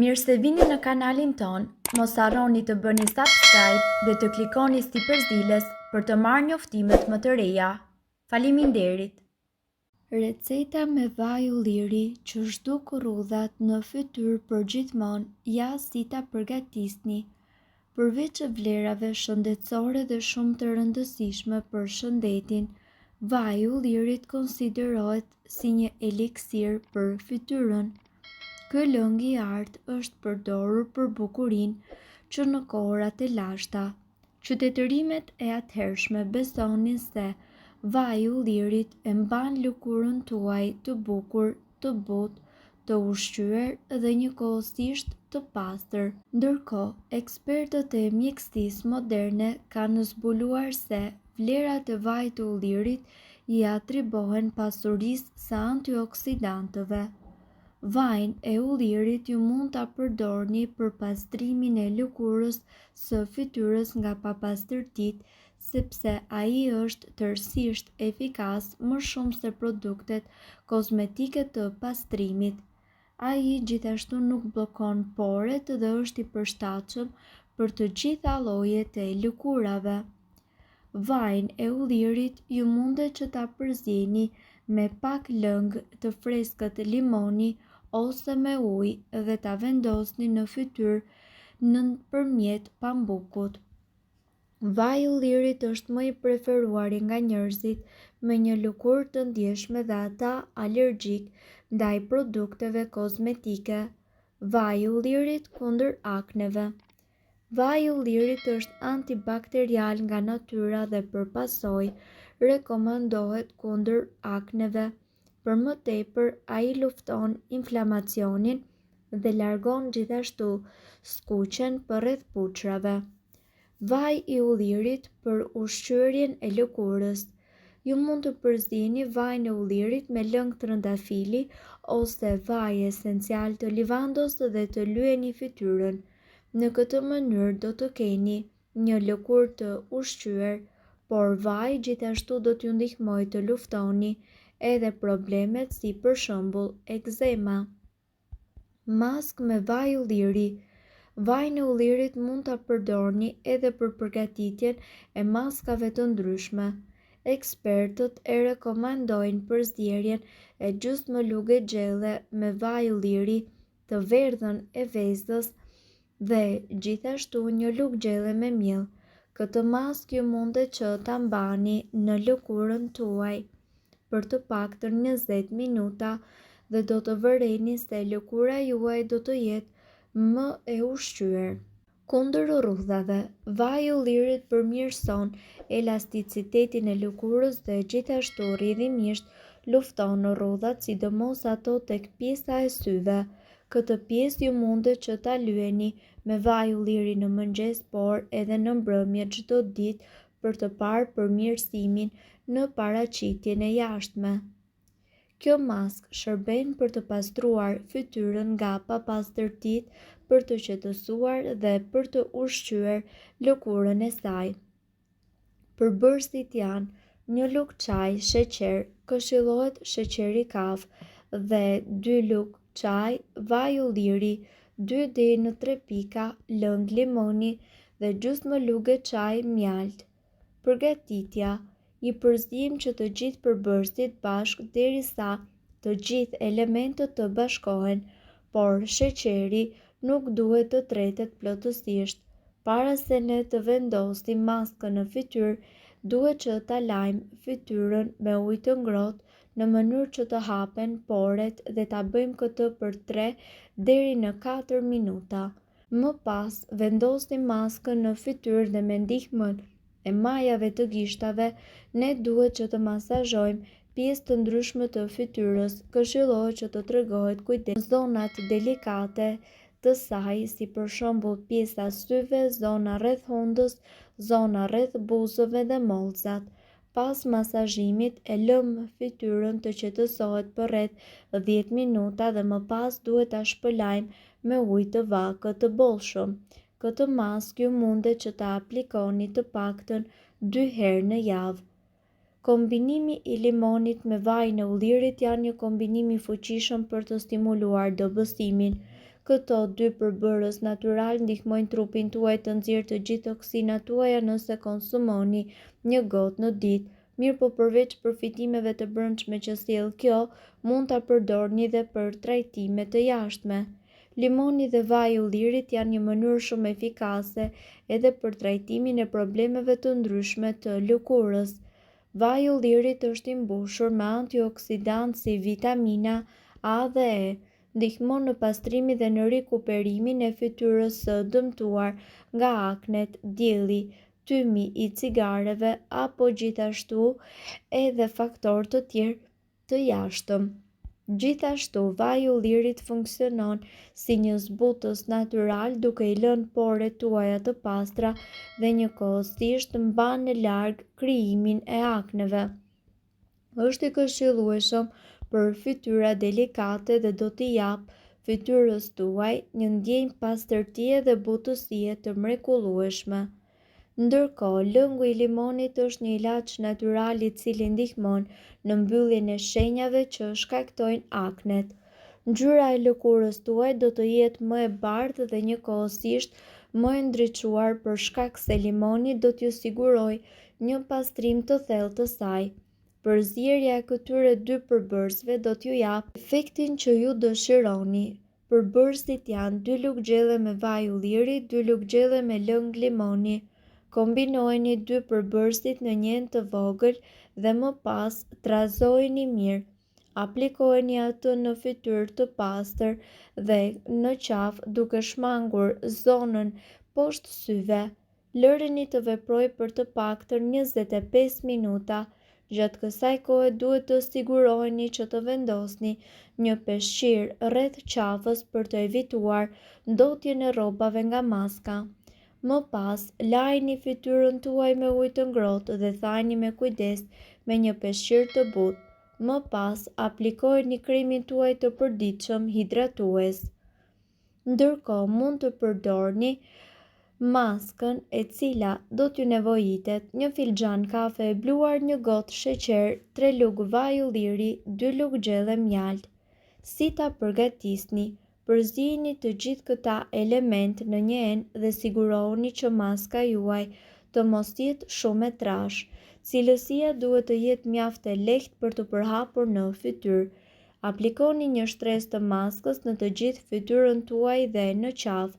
Mirë se vini në kanalin tonë, mos harroni të bëni subscribe dhe të klikoni sipër ziles për të marrë njoftimet më të reja. Faleminderit! Receta me vaj ulliri që zhduk rrudhat në fytyrë përgjithmonë, ja si ta përgatisni. Përveç vlerave shëndetësore dhe shumë të rëndësishme për shëndetin, vaji i ullirit konsiderohet si një eliksir për fytyrën. Ky lëng i artë është përdorur për bukurinë që në kohërat e lashta. Qytetërimet e atëhershme besonin se vaji i ullirit e mban lëkurën tuaj të bukur të butë, të ushqyer dhe njëkohësisht të pastër. Ndërkohë, ekspertët e mjekësisë moderne kanë zbuluar se vlerat e vajit të ullirit i atribuohen pasurisë së antioksidantëve. Vajin e ullirit ju mund ta përdorni për pastrimin e lëkurës së fytyrës nga papastërtitë sepse ai është tërësisht efikas më shumë se produktet kozmetike të pastrimit. Ai gjithashtu nuk bllokon poret dhe është i përshtatshëm për të gjitha llojet e lëkurave. Vajin e ullirit ju mundet që ta përzieni me pak lëng të freskët limoni ose me ujë dhe ta vendosni në fytyrë nëpërmjet pambukut. Vaji i ullirit është më i preferuari nga njerëzit me një lëkurë të ndjeshme dhe ata alergjikë ndaj produkteve kozmetike. Vaji i ullirit kundër akneve. Vaji i ullirit është antibakterial nga natyra dhe për pasojë rekomandohet kundër akneve. Për më tepër, ai lufton inflamacionin dhe largon gjithashtu skuqjen përreth puçrave. Vaj i ullirit për ushqyerjen e lëkurës. Ju mund të përzieni vajin e ullirit me lëng trëndafili ose vaj esencial të livandos dhe të lyeni fytyrën. Në këtë mënyrë do të keni një lëkurë të ushqyer, por vaji gjithashtu do t'ju ndihmojë të luftoni edhe problemet si për shembull ekzema. Maskë me vaj ulliri Vajin e ullirit mund ta përdorni edhe për përgatitjen e maskave të ndryshme. Ekspertët e rekomandojnë përzierjen e gjysmë luge gjelle me vaj ulliri, të verdhën e vezës dhe gjithashtu një lugë gjelle me miell. Këtë maskë ju mundet që ta mbani në lëkurën tuaj për të paktën 20 minuta dhe do të vëreni se lëkura juaj do të jetë më e ushqyer. Kundër rrudhave, vaji i ullirit përmirëson elasticitetin e lëkurës dhe gjithashtu rrjedhimisht lufton rrudhat, sidomos ato tek pjesa e syve. Këtë pjesë ju mundet që ta lyeni me vaj ulliri në mëngjes por edhe në mbrëmje çdo ditë për të parë përmirësimin në paraqitjen e jashtme. Kjo maskë shërben për të pastruar fytyrën nga papastërtitë, për të qetësuar dhe për të ushqyer lëkurën e saj. Përbërësit janë një lugë çaji sheqer, këshillohet sheqeri kaf, dhe dy lugë çaji vaj ulliri, dy deri në tre pika lëng limoni dhe gjysmë luge çaji mjaltë. Përgatitja, I përziejmë që të gjithë përbërësit bashkë derisa të gjithë elementët të bashkohen, por sheqeri nuk duhet të tretet plotësisht. Para se ne të vendosim maskën në fytyrë, duhet që ta lajmë fytyrën me ujë të ngrohtë në mënyrë që të hapen poret dhe ta bëjmë këtë për tre deri në katër minuta. Më pas, vendosim maskën në fytyrë dhe me ndihmën e majave të gishtave, ne duhet që të masazhojmë pjesë të ndryshme të fytyrës, këshillohet që të tregohet kujdes në zonat delikate të saj, si për shembull pjesa syve, zona rreth hundës, zona rreth buzëve dhe mollzat. Pas masazhimit, e lëmë fytyrën të qetësohet për rreth 10 minuta dhe më pas duhet ta shpëlajmë me ujë të vakët të bollshëm. Këtë maskë ju mundet që ta aplikoni të paktën dy herë në javë. Kombinimi i limonit me vajin e ullirit janë një kombinim i fuqishëm për të stimuluar dobësimin. Këto dy përbërës natyralë ndihmojnë trupin tuaj të nxjerrë të gjithë toksinat tuaja nëse konsumoni një gotë në ditë. Mirëpo përveç përfitimeve të brendshme që sjell kjo, mund ta përdorni dhe për trajtime të jashtme. Limoni dhe vaji i ullirit janë një mënyrë shumë efikase edhe për trajtimin e problemeve të ndryshme të lëkurës. Vaji i ullirit është i mbushur me antioksidantë si vitamina A dhe E, ndihmon në pastrimin dhe në rikuperimin e fytyrës së dëmtuar nga aknet, dielli, tymi i cigareve apo gjithashtu edhe faktorë të tjerë të jashtëm. Gjithashtu, vaji i ullirit funksionon si një zbutës natyral duke i lënë poret tuaja të pastra dhe njëkohësisht mban larg krijimin e akneve. Është i këshillueshëm për fytyra delikate dhe do t'i japë fytyrës tuaj një ndjenjë pastërtie dhe butësie të mrekullueshme. Ndërkohë, lëngu i limonit është një ilaç natyral i cili ndihmon në mbylljen e shenjave që shkaktojnë aknet. Ngjyra e lëkurës tuaj do të jetë më e bardhë dhe njëkohësisht më e ndriçuar për shkak se limoni do t'ju sigurojë një pastrim të thellë të saj. Përzierja e këtyre dy përbërësve do t'ju japë efektin që ju dëshironi. Përbërësit janë dy lugë gjelle me vaj ulliri, dy lugë gjelle me lëng limoni. Kombinojini dy përbërësit në një enë të vogël dhe më pas trazojini mirë. Aplikojeni atë në fytyrë të pastër dhe në qafë duke shmangur zonën poshtë syve. Lëreni të veprojë për të paktën 25 minuta. Gjatë kësaj kohe duhet të siguroheni që të vendosni një peshqir rreth qafës për të evituar ndotjen e rrobave nga maska. Më pas, lajeni fytyrën tuaj me ujë të ngrohtë dhe thajeni me kujdes me një peshqir të butë. Më pas, aplikojeni kremin tuaj të përditshëm hidratues. Ndërkohë mund të përdorni maskën e cila do t'ju nevojitet një filxhan kafe e bluar, një gotë sheqer, 3 lugë vaj ulliri, 2 lugë gjelle mjaltë. Si ta përgatisni? Përziejini të gjithë këta elementë në një enë dhe sigurohuni që maska juaj të mos jetë shumë e trashë. Cilësia duhet të jetë mjaft e lehtë për t'u përhapur në fytyrë. Aplikoni një shtresë të maskës në të gjithë fytyrën tuaj dhe në qafë.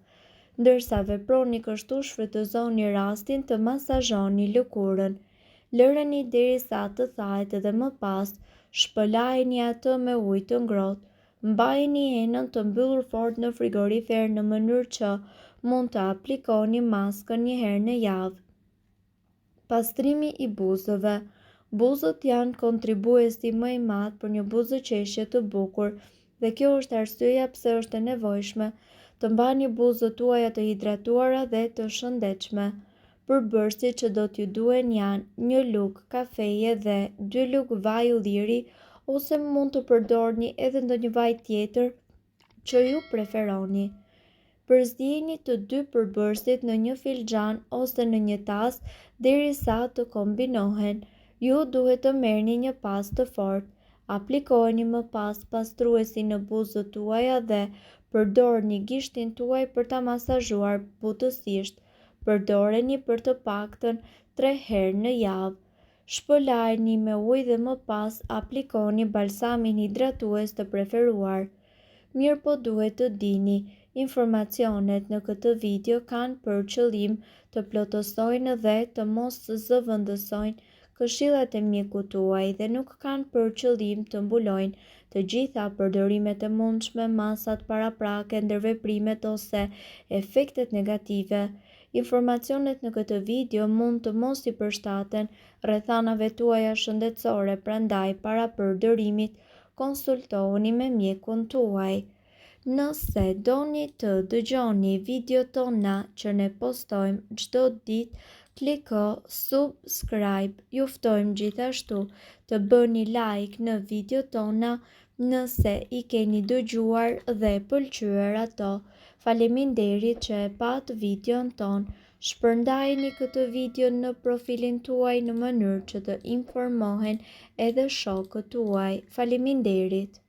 Ndërsa veproni kështu shfrytëzoni rastin të masazhoni lëkurën. Lëreni derisa të thahet dhe më pas shpëlajeni atë me ujë të ngrohtë. Mbajeni enën të mbyllur fort në frigorifer në mënyrë që mund të aplikoni maskën një herë në javë. Pastrimi i buzëve. Buzët janë kontribuesi më i madh për një buzëqeshje të bukur dhe kjo është arsyeja pse është e nevojshme të mbani buzët tuaja të hidratuara dhe të shëndetshme. Përbërësit që do t'ju duhen janë një lugë kafeje dhe dy lugë vaj ulliri ose mund të përdorni edhe ndonjë vaj tjetër që ju preferoni. Përziejini të dy përbërësit në një filxhan ose në një tas derisa të kombinohen. Ju duhet të merrni një pastë të fortë. Aplikojeni më pas pastruesin në buzët tuaja dhe përdorni gishtin tuaj për ta masazhuar butësisht. Përdoreni për të paktën 3 herë në javë. Shpëlajeni me ujë dhe më pas aplikoni balsamin hidratues të preferuar. Mirëpo duhet të dini, informacionet në këtë video kanë për qëllim të plotësojnë dhe të mos zëvendësojnë këshillat e mjekut tuaj dhe nuk kanë për qëllim të mbulojnë të gjitha përdorimet e mundshme, masat paraprake, ndërveprimet ose efektet negative. Informacionet në këtë video mund të mos i përshtaten rrethanave tuaja shëndetësore, prandaj para përdorimit konsultohuni me mjekun tuaj. Nëse doni të dëgjoni videot tona që ne postojmë çdo ditë, kliko subscribe. Ju ftojmë gjithashtu të bëni like në videot tona nëse i keni dëgjuar dhe pëlqyer ato. Faleminderit që e patë videon tonë. Shpërndajeni këtë video në profilin tuaj në mënyrë që të informohen edhe shokët tuaj. Faleminderit!